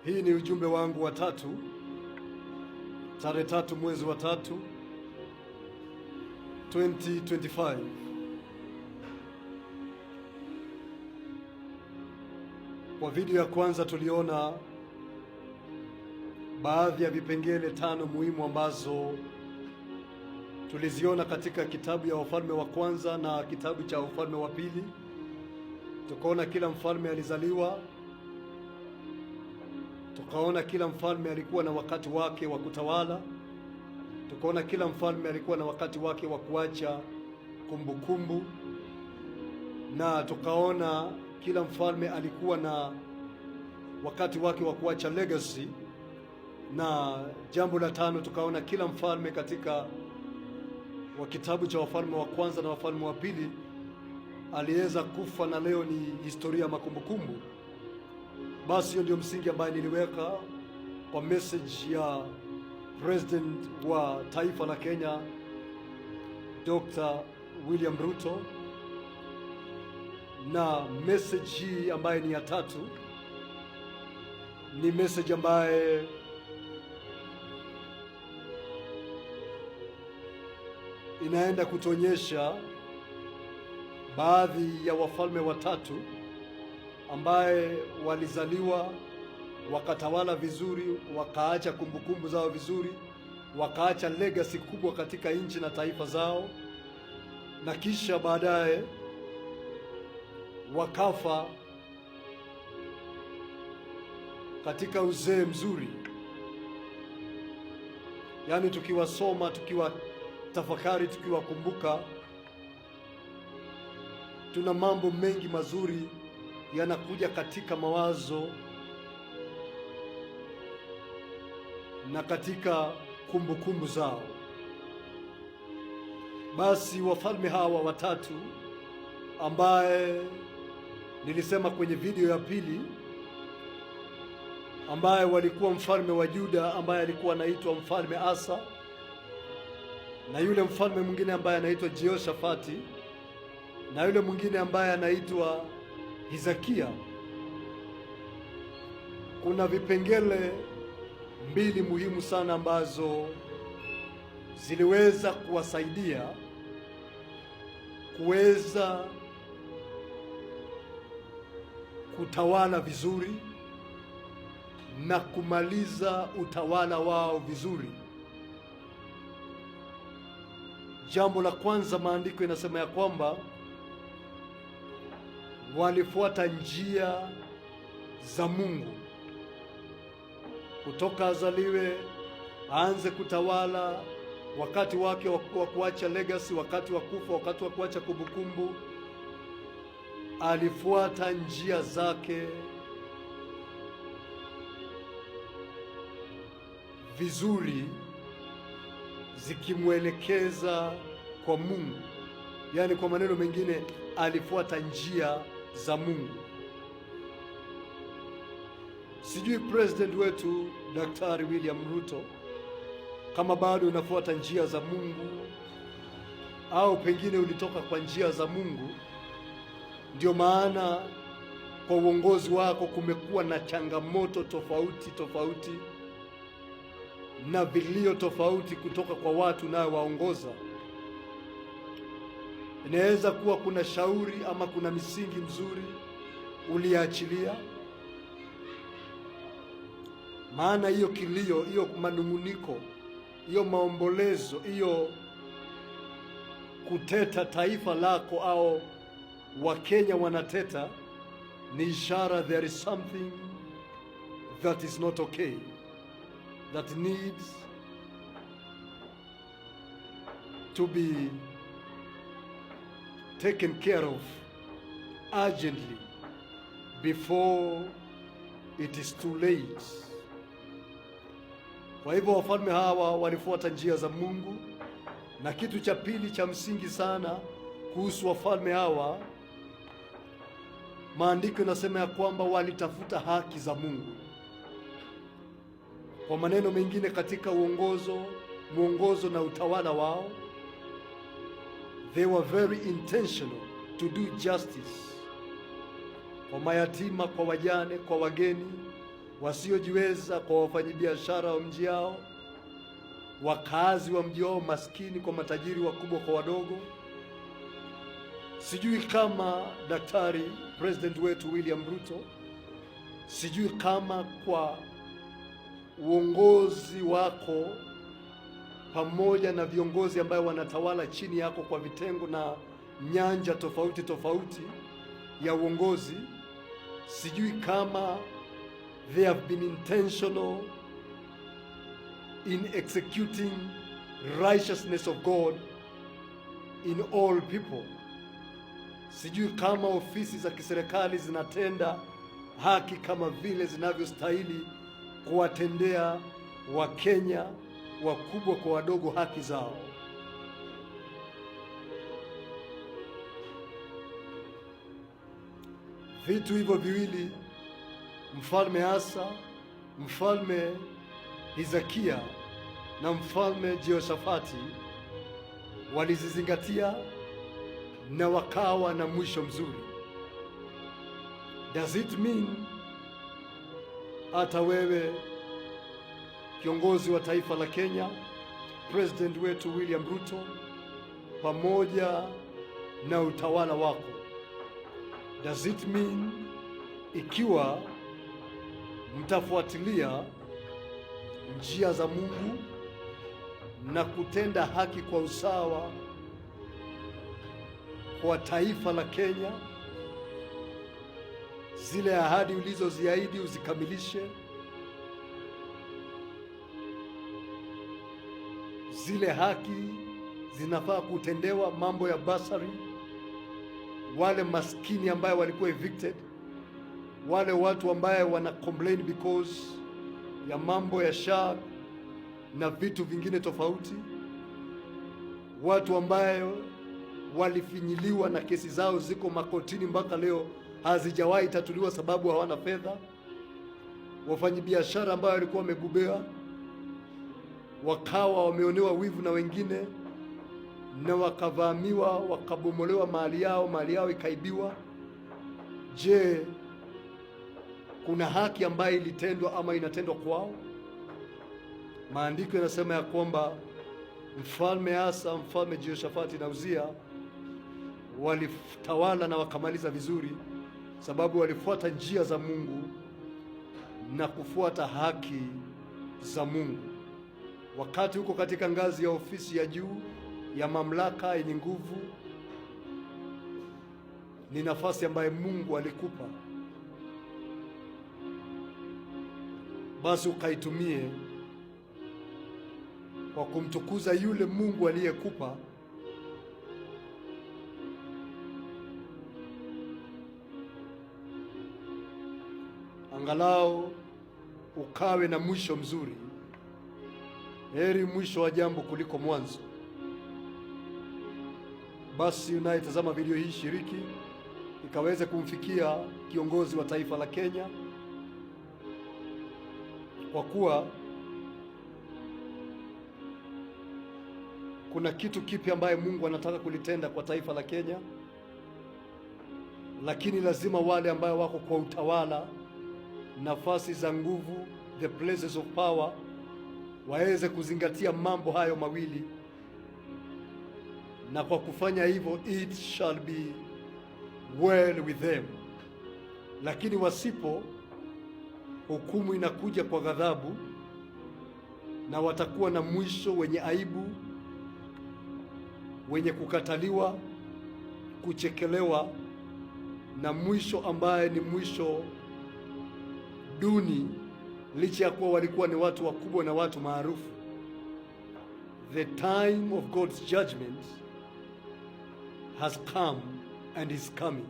Hii ni ujumbe wangu wa tatu, tarehe 3 mwezi wa 3 2025. Kwa video ya kwanza tuliona baadhi ya vipengele 5 muhimu ambazo tuliziona katika kitabu ya Wafalme wa Kwanza na kitabu cha Wafalme wa Pili. Tukaona kila mfalme alizaliwa, tukaona kila mfalme alikuwa na wakati wake wa kutawala, tukaona kila mfalme alikuwa na wakati wake wa kuacha kumbukumbu, na tukaona kila mfalme alikuwa na wakati wake wa kuacha legacy. Na jambo la tano, tukaona kila mfalme katika wa kitabu cha Wafalme wa Kwanza na Wafalme wa Pili aliweza kufa na leo ni historia makumbukumbu. Basi hiyo ndio msingi ambaye niliweka kwa message ya President wa taifa la Kenya, Dr. William Ruto, na message hii ambaye ni ya tatu ni message ambaye inaenda kutuonyesha baadhi ya wafalme watatu ambaye walizaliwa wakatawala vizuri, wakaacha kumbukumbu zao vizuri, wakaacha legacy kubwa katika nchi na taifa zao, na kisha baadaye wakafa katika uzee mzuri. Yaani tukiwasoma, tukiwatafakari, tukiwakumbuka, tuna mambo mengi mazuri yanakuja katika mawazo na katika kumbukumbu zao. Basi wafalme hawa watatu ambaye nilisema kwenye video ya pili, ambaye walikuwa mfalme wa Juda ambaye alikuwa anaitwa Mfalme Asa, na yule mfalme mwingine ambaye anaitwa Jehoshafati, na yule mwingine ambaye anaitwa Hizakia. Kuna vipengele mbili muhimu sana ambazo ziliweza kuwasaidia kuweza kutawala vizuri na kumaliza utawala wao vizuri. Jambo la kwanza, maandiko inasema ya kwamba walifuata njia za Mungu kutoka azaliwe aanze kutawala, wakati wake wa kuacha legacy, wakati wa kufa, wakati wa kuacha kumbukumbu, alifuata njia zake vizuri, zikimwelekeza kwa Mungu. Yaani, kwa maneno mengine, alifuata njia za Mungu. Sijui president wetu Daktari William Ruto kama bado unafuata njia za Mungu au pengine ulitoka kwa njia za Mungu, ndio maana kwa uongozi wako kumekuwa na changamoto tofauti tofauti na vilio tofauti kutoka kwa watu unayowaongoza. Inaweza kuwa kuna shauri ama kuna misingi mzuri uliachilia, maana hiyo kilio, hiyo manung'uniko, hiyo maombolezo, hiyo kuteta taifa lako au Wakenya wanateta ni ishara there is something that is not okay that needs to be taken care of urgently before it is too late. Kwa hivyo wafalme hawa walifuata njia za Mungu, na kitu cha pili cha msingi sana kuhusu wafalme hawa, maandiko yanasema ya kwamba walitafuta haki za Mungu. Kwa maneno mengine, katika uongozo, mwongozo na utawala wao, they were very intentional to do justice kwa mayatima, kwa wajane, kwa wageni. wasiojiweza kwa wafanyabiashara wa mji yao, wakazi wa mji wao, maskini kwa matajiri, wakubwa kwa wadogo. Sijui kama Daktari President wetu William Ruto, sijui kama kwa uongozi wako pamoja na viongozi ambayo wanatawala chini yako kwa vitengo na nyanja tofauti tofauti ya uongozi, sijui kama they have been intentional in executing righteousness of God in all people. Sijui kama ofisi za kiserikali zinatenda haki kama vile zinavyostahili kuwatendea Wakenya wakubwa kwa wadogo haki zao. Vitu hivyo viwili, Mfalme Asa, Mfalme Hizakia na Mfalme Jehoshafati walizizingatia na wakawa na mwisho mzuri. Does it mean hata wewe kiongozi wa taifa la Kenya, President wetu William Ruto, pamoja na utawala wako, does it mean ikiwa mtafuatilia njia za Mungu na kutenda haki kwa usawa kwa taifa la Kenya, zile ahadi ulizoziahidi uzikamilishe, zile haki zinafaa kutendewa, mambo ya bursary, wale maskini ambayo walikuwa evicted, wale watu ambaye wana complain because ya mambo ya SHA na vitu vingine tofauti, watu ambayo walifinyiliwa na kesi zao ziko makotini mpaka leo hazijawahi tatuliwa sababu hawana fedha, wafanyabiashara ambayo walikuwa wamegubea wakawa wameonewa wivu na wengine na wakavamiwa, wakabomolewa mali yao ikaibiwa. Je, kuna haki ambayo ilitendwa ama inatendwa kwao? Maandiko yanasema ya kwamba Mfalme Asa, Mfalme Jehoshafati na Uzia walitawala na wakamaliza vizuri, sababu walifuata njia za Mungu na kufuata haki za Mungu. Wakati huko katika ngazi ya ofisi ya juu ya mamlaka yenye nguvu, ni nafasi ambayo Mungu alikupa, basi ukaitumie kwa kumtukuza yule Mungu aliyekupa, angalau ukawe na mwisho mzuri. Heri mwisho wa jambo kuliko mwanzo. Basi unayetazama video hii, shiriki ikaweze kumfikia kiongozi wa taifa la Kenya, kwa kuwa kuna kitu kipya ambaye Mungu anataka kulitenda kwa taifa la Kenya, lakini lazima wale ambayo wako kwa utawala, nafasi za nguvu, the places of power, waweze kuzingatia mambo hayo mawili, na kwa kufanya hivyo it shall be well with them. Lakini wasipo, hukumu inakuja kwa ghadhabu, na watakuwa na mwisho wenye aibu, wenye kukataliwa, kuchekelewa, na mwisho ambaye ni mwisho duni, licha ya kuwa walikuwa ni watu wakubwa na watu maarufu. The time of God's judgment has come and is coming.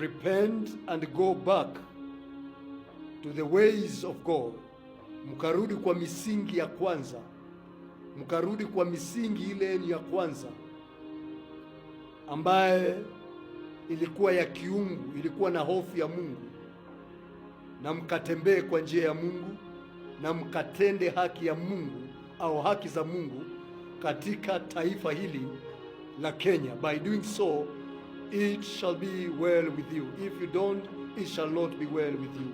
Repent and go back to the ways of God. Mkarudi kwa misingi ya kwanza, mkarudi kwa misingi ile yenu ya kwanza ambaye ilikuwa ya kiungu, ilikuwa na hofu ya Mungu, na mkatembee kwa njia ya Mungu na mkatende haki ya Mungu au haki za Mungu katika taifa hili la Kenya. By doing so it shall be well with you. If you don't, it shall not be well with you.